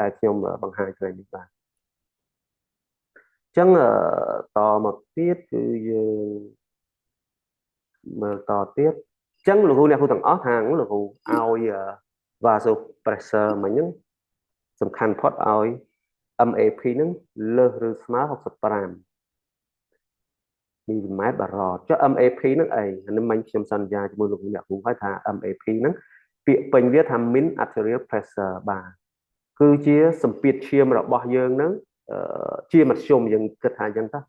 ដែលខ្ញុំបង្ហាញថ្ងៃនេះបាទអញ្ចឹងតមកទៀតគឺយើងមើលតទៀតអញ្ចឹងលោកគ្រូអ្នកគ្រូទាំងអស់ខាងលោកគ្រូឲ្យ vasopressor មិញហ្នឹងសំខាន់ផុតឲ្យ MAP ហ្នឹងលើសឬស្មើ65មីលីម៉ែត្របារតចុះ MAP ហ្នឹងអីនេះមិញខ្ញុំសន្យាជាមួយលោកអ្នកគ្រូហើយថា MAP ហ្នឹងពាក្យពេញវាថា mean arterial pressure បាទគឺជាសម្ពាធឈាមរបស់យើងហ្នឹងជាមធ្យមយើងគិតថាអញ្ចឹងតើ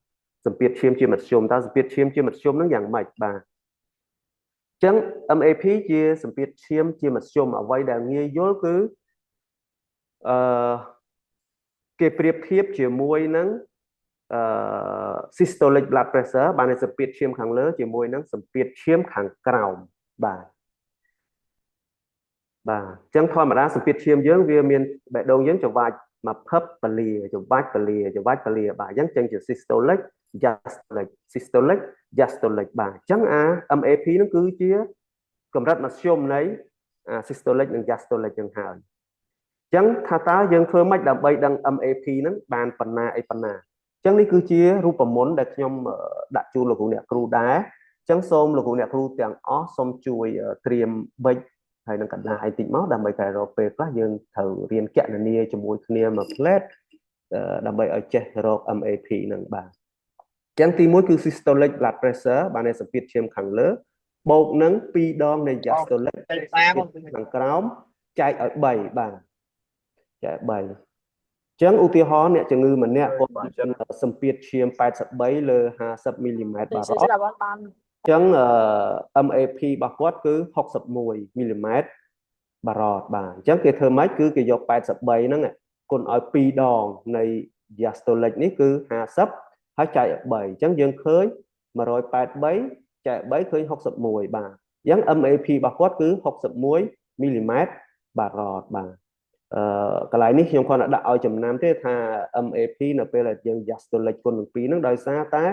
សម្ពាធឈាមជាមធ្យមតើសម្ពាធឈាមជាមធ្យមហ្នឹងយ៉ាងម៉េចបាទអញ្ចឹង MAP ជាសម្ពាធឈាមជាមធ្យមអ្វីដែលងាយយល់គឺអឺគេប្រៀបធៀបជាមួយនឹងអឺ systolic blood pressure បានន័យសម្ពាធឈាមខាងលើជាមួយនឹងសម្ពាធឈាមខាងក្រោមបាទបាទអញ្ចឹងធម្មតាសម្ពាធឈាមយើងវាមានបេះដូងយើងច្របាច់មកភឹបពលាច្របាច់ពលាច្របាច់ពលាបាទអញ្ចឹងចេញជា systolic diastolic systolic diastolic បាទអញ្ចឹងអា MAP ហ្នឹងគឺជាកម្រិតមធ្យមនៃអា systolic និង diastolic ចឹងហើយអញ្ចឹងថាតើយើងធ្វើម៉េចដើម្បីដឹង MAP ហ្នឹងបានប៉ុណ្ណាអីប៉ុណ្ណាអញ្ចឹងនេះគឺជារូបមន្តដែលខ្ញុំដាក់ជូនលោកគ្រូអ្នកគ្រូដែរអញ្ចឹងសូមលោកគ្រូអ្នកគ្រូទាំងអស់សូមជួយត្រៀមប៊ិចហើយនឹងក្រដាសអីតិចមកដើម្បីតែរកពេលខ្លះយើងត្រូវរៀនកណនាជាមួយគ្នាមួយផ្លែតដើម្បីឲ្យចេះរក MAP នឹងបាទអញ្ចឹងទី1គឺ systolic blood pressure បានន័យសម្ពាធឈាមខាងលើបូកនឹង2ដងនៃ diastolic ខាងក្រោមចែកឲ្យ3បាទចែក3អញ្ចឹងឧទាហរណ៍អ្នកជំងឺម្នាក់គាត់មានសម្ពាធឈាម83លើ50មីលីម៉ែត្របារតអញ្ចឹង MAP របស់គាត់គឺ61មីលីម៉ែត្របារតបាទអញ្ចឹងគេធ្វើម៉េចគឺគេយក83ហ្នឹងគុណឲ្យ2ដងនៃ diastolic នេះគឺ50ហើយចែកឲ្យ3អញ្ចឹងយើងឃើញ183ចែក3ឃើញ61បាទអញ្ចឹង MAP របស់គាត់គឺ61មីលីម៉ែត្របារតបាទអឺកន្លែងនេះខ្ញុំគ្រាន់តែដាក់ឲ្យចំណាំទេថា MAP នៅពេលដែលយើង diastolic គុណនឹង2ហ្នឹងដោយសារតែ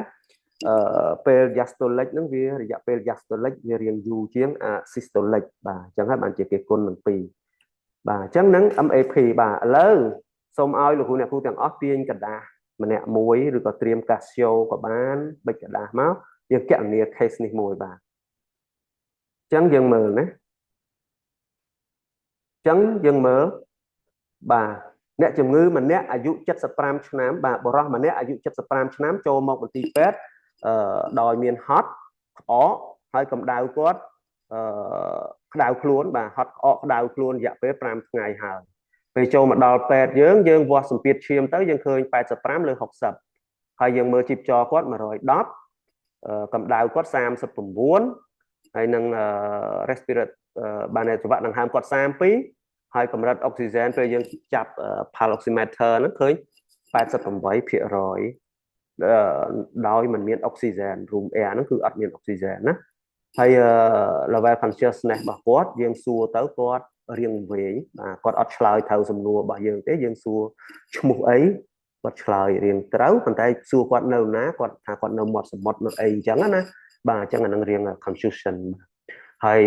អឺពេល diastolic ហ្នឹងវារយៈពេល diastolic វារៀងយូរជាង systolic បាទអញ្ចឹងហើយបានជាគេគុណនឹង2បាទអញ្ចឹងហ្នឹង MAP បាទឥឡូវសូមឲ្យលោកគ្រូអ្នកគ្រូទាំងអស់ទាញក្រដាសម្នាក់មួយឬក៏ត្រៀម Casio ក៏បានបិចក្រដាសមកយើងគណនា case នេះមួយបាទអញ្ចឹងយើងមើលណាអញ្ចឹងយើងមើលបាទអ្នកជំងឺម្នាក់អាយុ75ឆ្នាំបាទបុរសម្នាក់អាយុ75ឆ្នាំចូលមកមន្ទីរពេទ្យអឺដោយមានហត់ក្អកហើយកម្ដៅគាត់អឺក្ដៅខ្លួនបាទហត់ក្អកក្ដៅខ្លួនរយៈពេល5ថ្ងៃហើយពេលចូលមកដល់ពេទ្យយើងយើងវាស់សម្ពាធឈាមទៅយើងឃើញ85លើ60ហើយយើងមើលជីពចរគាត់110កម្ដៅគាត់39ហើយនឹង respiratory បានចង្វាក់ដង្ហើមគាត់32ហើយកម្រិតអុកស៊ីហ្សែនពេលយើងចាប់ pulse oximeter ហ្នឹងឃើញ88%ដោយមិនមានអុកស៊ីហ្សែន room air ហ្នឹងគឺអត់មានអុកស៊ីហ្សែនណាហើយ level consciousness របស់គាត់យើងសួរទៅគាត់រៀងវែងបាទគាត់អត់ឆ្លើយត្រូវសំណួររបស់យើងទេយើងសួរឈ្មោះអីគាត់ឆ្លើយរៀងត្រូវប៉ុន្តែសួរគាត់នៅណាគាត់ថាគាត់នៅមាត់សមុទ្រនៅអីអញ្ចឹងណាបាទអញ្ចឹងអានឹងរៀង confusion ហើយ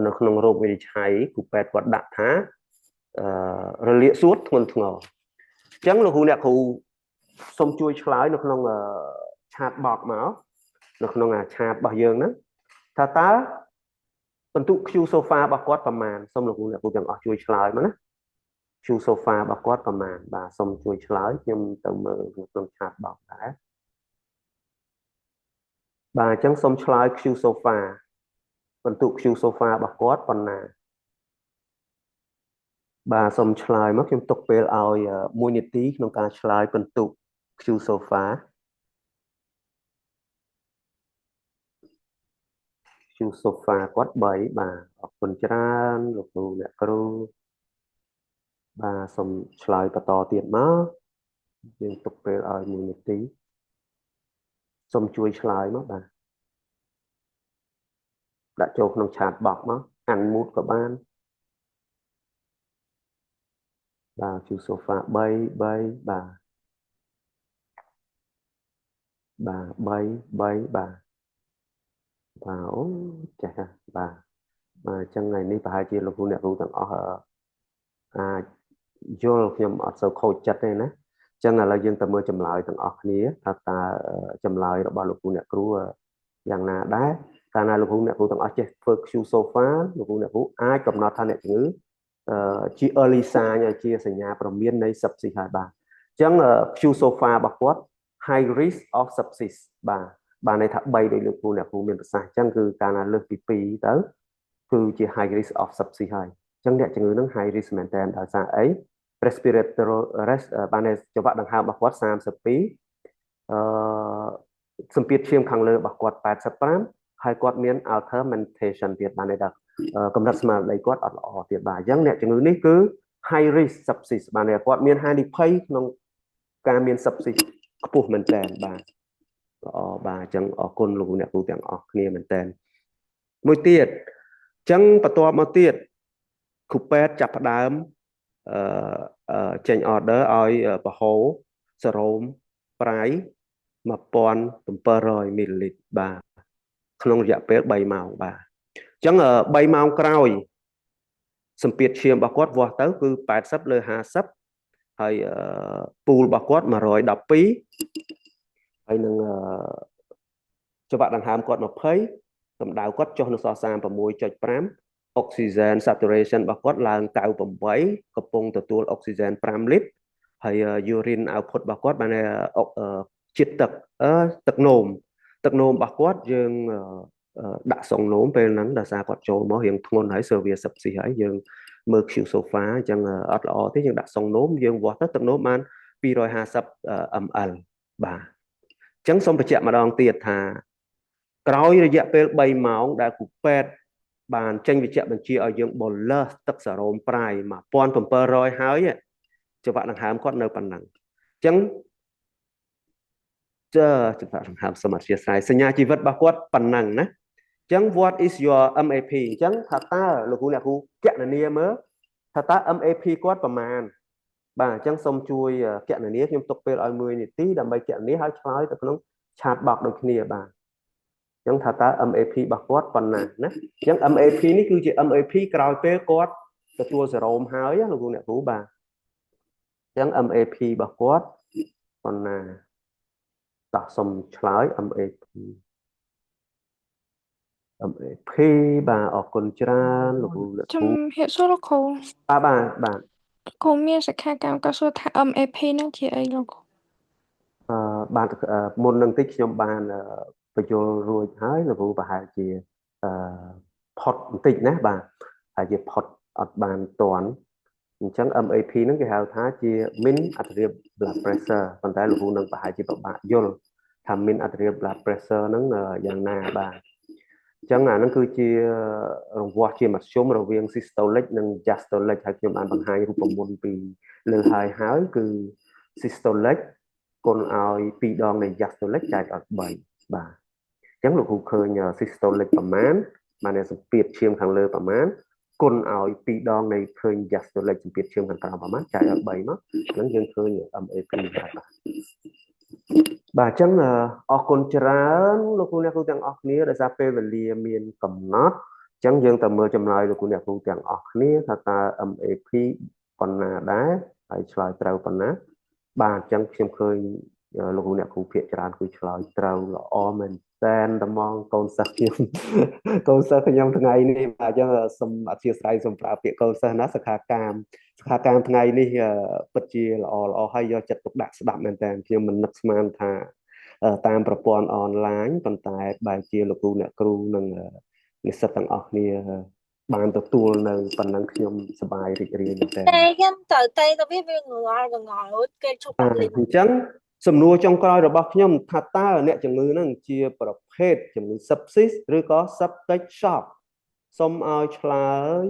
នៅក្នុងរោគវិនិច្ឆ័យគ្រូពេទ្យគាត់ដាក់ថាអឺរលាកសួតធ្ងន់ធ្ងរអញ្ចឹងលោកគ្រូអ្នកគ្រូសូមជួយឆ្លើយនៅក្នុង chat box មកនៅក្នុងអា chat របស់យើងហ្នឹងថាតើពិន្ទុ Q SOFA របស់គាត់ប្រមាណសូមលោកគ្រូអ្នកគ្រូទាំងអស់ជួយឆ្លើយមកណា Q SOFA របស់គាត់ប្រមាណបាទសូមជួយឆ្លើយខ្ញុំទៅមើលក្នុង chat box ដែរបាទអញ្ចឹងសូមឆ្លើយ Q SOFA ពិន្ទុ Q SOFA របស់គាត់ប៉ុណ្ណាបាទសូមឆ្លើយមកខ្ញុំទុកពេលឲ្យ1នាទីក្នុងការឆ្លើយពិន្ទុ Q SOFA Q SOFA គាត់3បាទអរគុណច្រើនលោកគ្រូអ្នកគ្រូបាទសូមឆ្លើយបន្តទៀតមកយើងទុកពេលឲ្យ1នាទីសូមជួយឆ្លើយមកបាទដាក់ចូលក្នុង chat box មក unmute ក៏បានបាទ Q SOFA 3 3បាទបាទ3 3បាទបាទអូចេះបាទបាទអញ្ចឹងថ្ងៃនេះប្រហែលជាលោកគ្រូអ្នកគ្រូទាំងអស់អាច យល់ខ្ញុំអត់សូវខូចចិត្តទេណាអញ្ចឹងឥឡូវយើងទៅមើលចម្លើយទាំងអស់គ្នាថាតើចម្លើយរបស់លោកគ្រូអ្នកគ្រូយ៉ាងណាដែរកាលណាលោកគ្រូអ្នកគ្រូទាំងអស់ចេះធ្វើ qSOFA លោកគ្រូអ្នកគ្រូអាចកំណត់ថាអ្នកជំងឺជា early sign ជាសញ្ញាព្រមាននៃ sepsis ហើយបាទអញ្ចឹង qSOFA របស់គាត់ high risk of sepsis បាទបានន័យថា3ដោយលោកគ្រូអ្នកគ្រូមានប្រសាសន៍អញ្ចឹងគឺកាលណាលើសពី2ទៅគឺជា high risk of sepsis ហើយអញ្ចឹងអ្នកជំងឺនឹង high risk មែនតើដោយសារអី respiratory rate បានចង្វាក់ដង្ហើមរបស់គាត់32អឺសម្ពាធឈាមខាងលើរបស់គាត់85ហើយគាត់មាន altered mentation ទៀតបានន័យថាកម្រិតស្មារតីគាត់អត់ល្អទៀតបាទអញ្ចឹងអ្នកជំងឺនេះគឺ high risk sepsis បានន័យគាត់មានហានិភ័យក្នុងការមាន sepsis ខ្ពស់មែនតើបាទល្អបាទអញ្ចឹងអរគុណលោកអ្នកគ្រូទាំងអស់គ្នាមែនតើមួយទៀតអញ្ចឹងបន្ទាប់មកទៀតគ្រូពេទ្យចាប់ផ្ដើមអឺចេញ order ឲ្យបហូរសេរ៉ូមប្រៃ1700មីលីលីត្របាទក្នុងរយៈពេល3ម៉ោងបាទអញ្ចឹង3ម៉ោងក្រោយសម្ពាធឈាមរបស់គាត់វាស់ទៅគឺ80លើ50ហើយពូលរបស់គាត់112ហើយនឹងចង្វាក់ដង្ហើមគាត់20កម្ដៅគាត់ចុះនៅសល់36.5 oxygen saturation របស់គាត់ឡើង98កំពុងទទួលអុកស៊ីហ្សែន5លីត្រហើយ urine output របស់គាត់បានជាតិទឹកទឹកនោមទឹកនោមរបស់គាត់យើងដាក់សុងនោមពេលហ្នឹងដោយសារគាត់ចូលមករៀងធ្ងន់ហើយ severe sepsis ហើយយើងមើល qSOFA អញ្ចឹងអត់ល្អទេយើងដាក់សុងនោមយើងវាស់ទៅទឹកនោមបាន250 ml បាទអញ្ចឹងសូមបញ្ជាក់ម្ដងទៀតថាក្រោយរយៈពេល3ម៉ោងដែលគ្រូពេទ្យបានចេញវិជ្ជបញ្ជាឲ្យយើង bolus ទឹកសេរ៉ូមប្រៃ1700ហើយចង្វាក់ដង្ហើមគាត់នៅប៉ុណ្ណឹងអញ្ចឹងចើចង្វាក់ដង្ហើមសូមអធិស្ឋានសញ្ញាជីវិតរបស់គាត់ប៉ុណ្ណឹងណាអញ្ចឹង what is your MAP អញ្ចឹងថាតើលោកគ្រូអ្នកគ្រូគណនាមើលថាតើ MAP គាត់ប្រមាណបាទអញ្ចឹងសូមជួយគណនាខ្ញុំទុកពេលឲ្យ1នាទីដើម្បីគណនាហើយឆ្លើយទៅក្នុង chat box ដូចគ្នាបាទអញ្ចឹងថាតើ MAP របស់គាត់ប៉ុណ្ណាណាអញ្ចឹង MAP នេះគឺជា MAP ក្រោយពេលគាត់ទទួលសេរ៉ូមហើយលោកគ្រូអ្នកគ្រូបាទអញ្ចឹង MAP របស់គាត់ប៉ុណ្ណាតោះសូមឆ្លើយ MAP MAP បាទអរគុណច្រើនលោកគ្រូអ្នកគ្ ជំ រូ រាបសួរលោកគ្រូ បាទបាទបាទ គ្រូមានសិក្ខាកាមក៏សួរថា MAP ហ្នឹងជាអីលោកគ្រូ អឺបាទមុននឹងតិចខ្ញុំបានបញ្យល់រួចហើយលោកគ្រូប្រហែលជាអឺផុតបន្តិចណាបាទហើយជាផុតអត់បានតាន់អញ្ចឹង MAP ហ្នឹងគេហៅថាជា mean arterial blood pressure ប៉ុន្តែលោកគ្រូនឹងប្រហែលជាពិបាកយល់ថា mean arterial blood pressure ហ្នឹងយ៉ាងណាបាទអញ្ចឹងអាហ្នឹងគឺជារង្វាស់ជាមធ្យមរវាង systolic និង diastolic ហើយខ្ញុំបានបង្ហាញរូបមន្តពីលើហើយហើយគឺ systolic គុណឲ្យ2ដងនៃ diastolic ចែកឲ្យ3បាទអញ្ចឹងលោកគ្រូឃើញ systolic ប្រមាណបានសម្ពាធឈាមខាងលើប្រមាណគុណឲ្យ2ដងនៃឃើញ diastolic សម្ពាធឈាមខាងក្រោមប្រមាណចែកឲ្យ3មកហ្នឹងយើងឃើញ MAP បាទបាទអញ្ចឹងអរគុណច្រើនលោកគ្រូអ្នកគ្រូទាំងអស់គ្នាដោយសារពេលវេលាមានកំណត់អញ្ចឹងយើងទៅមើលចម្លើយលោកគ្រូអ្នកគ្រូទាំងអស់គ្នាថាតើ MAP ប៉ុណ្ណាដែរហើយឆ្លើយត្រូវប៉ុណ្ណាបាទអញ្ចឹងខ្ញុំឃើញលោកគ្រូអ្នកគ្រូភាគច្រើនគឺឆ្លើយត្រូវល្អមែនតែនត្មងកូនសិស្សខ្ញុំកូនសិស្សខ្ញុំថ្ងៃនេះបាទអញ្ចឹងសូមអធិស្ឋានសូមប្រើពាក្យកូនសិស្សណាសិក្ខាកាមសិក្ខាកាមថ្ងៃនេះពិតជាល្អល្អហើយយកចិត្តទុកដាក់ស្ដាប់មែនតើខ្ញុំមិននឹកស្មានថាតាមប្រព័ន្ធអនឡាញប៉ុន្តែបែរជាលោកគ្រូអ្នកគ្រូនិងនិស្សិតទាំងអស់គ្នាបានទទួលនៅប៉ុណ្ណឹងខ្ញុំសប្បាយរីករាយមែនតើ តែខ្ញុំទៅតែទៅវាវាងល់ងល់គេឈប់ អញ្ចឹងសំណួរចុងក្រោយរបស់ខ្ញុំថាតើអ្នកជំងឺហ្នឹងជាប្រភេទជំងឺ sepsis ឬក៏ septic shock សូមឲ្យឆ្លើយ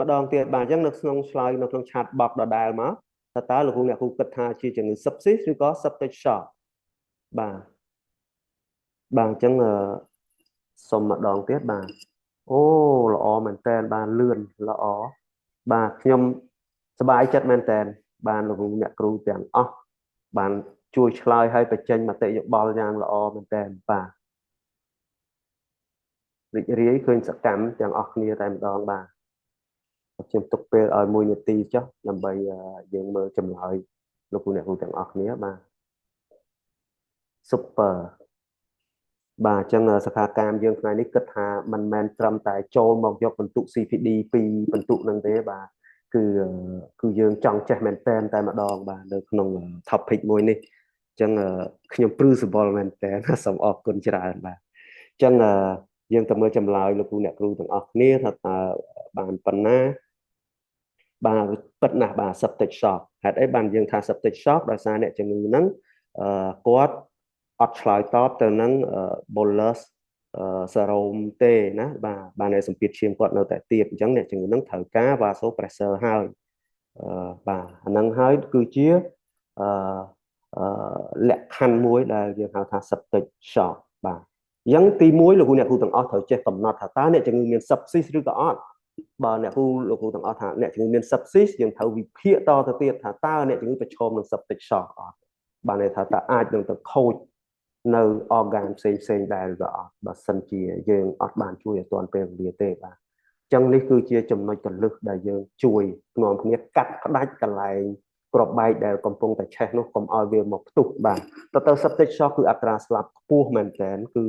ម្ដងទៀតបាទអញ្ចឹងនៅក្នុងឆ្លើយនៅក្នុង chat box ដដែលមកថាតើលោកគ្រូអ្នកគ្រូគិតថាជាជំងឺ sepsis ឬក៏ septic shock បាទបាទអញ្ចឹងសូមម្ដងទៀតបាទអូល្អមែនតើបានលឿនល្អបាទខ្ញុំសប្បាយចិត្តមែនតើបានលោកគ្រូអ្នកគ្រូទាំងអស់បានជួយឆ្លើយឲ្យបញ្ចេញមតិយោបល់យ៉ាងល្អមែនតើបាទរីករាយឃើញសកម្មទាំងអស់គ្នាតែម្ដងបាទ ខ្ញុំទុកពេលឲ្យ1នាទីចុះដើម្បីយើងមើលចម្លើយលោកគ្រូអ្នកគ្រូទាំងអស់គ្នាបាទ super បាទអញ្ចឹងសិក្ខាកាមយើងថ្ងៃនេះគិតថាមិនមែនត្រឹមតែចូលមកយកបន្ទុក CPD ពីបន្ទុកហ្នឹងទេបាទគឺគឺយើងចង់ចេះមែនតែនតែម្ដងបាទនៅក្នុង topic មួយនេះអញ្ចឹងខ្ញុំព្រឺសម្បុរមែនតើសូមអរគុណច្រើនបាទអញ្ចឹងយើងទៅមើលចម្លើយលោកគ្រូអ្នកគ្រូទាំងអស់គ្នាថាតើបានប៉ុណ្ណាបាទពិតណាស់បាទ septic shock ហេតុអីបានយើងថា septic shock ដោយសារអ្នកជំងឺហ្នឹងគាត់អត់ឆ្លើយតបទៅនឹង bolus សេរ៉ូមទេណាបាទបានតែសម្ពាធឈាមគាត់នៅតែទាបអញ្ចឹងអ្នកជំងឺហ្នឹងត្រូវការ vasopressor ហើយបាទអាហ្នឹងហើយគឺជាអឺលក្ខខណ្ឌមួយដែលយើងហៅថា septic shock បាទអញ្ចឹងទី1លោកគ្រូអ្នកគ្រូទាំងអស់ត្រូវចេះកំណត់ថាតើអ្នកជំងឺមាន sepsis ឬក៏អត់បើអ្នកគ្រូលោកគ្រូទាំងអស់ថាអ្នកជំងឺមាន sepsis យើងត្រូវវិភាគតទៅទៀតថាតើអ្នកជំងឺប្រឈមនឹង septic shock អត់បានន័យថាតើអាចនឹងទៅខូចនៅ organ ផ្សេងផ្សេងដែរឬក៏អត់បើសិនជាយើងអត់បានជួយឲ្យទាន់ពេលវេលាទេបាទអញ្ចឹងនេះគឺជាចំណុចកលឹះដែលយើងជួយនាំគ្នាកាត់ផ្ដាច់កន្លែងក្របបែកដែលកំពុងតែឆេះនោះកុំឲ្យវាមកផ្ទុះបាទទៅទៅ septic shock គឺអត្រាស្លាប់ខ្ពស់មែនទែនគឺ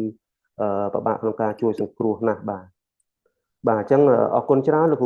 ពិបាកក្នុងការជួយសង្គ្រោះណាស់បាទបាទអញ្ចឹងអរគុណច្រើនលោកគ្រូ។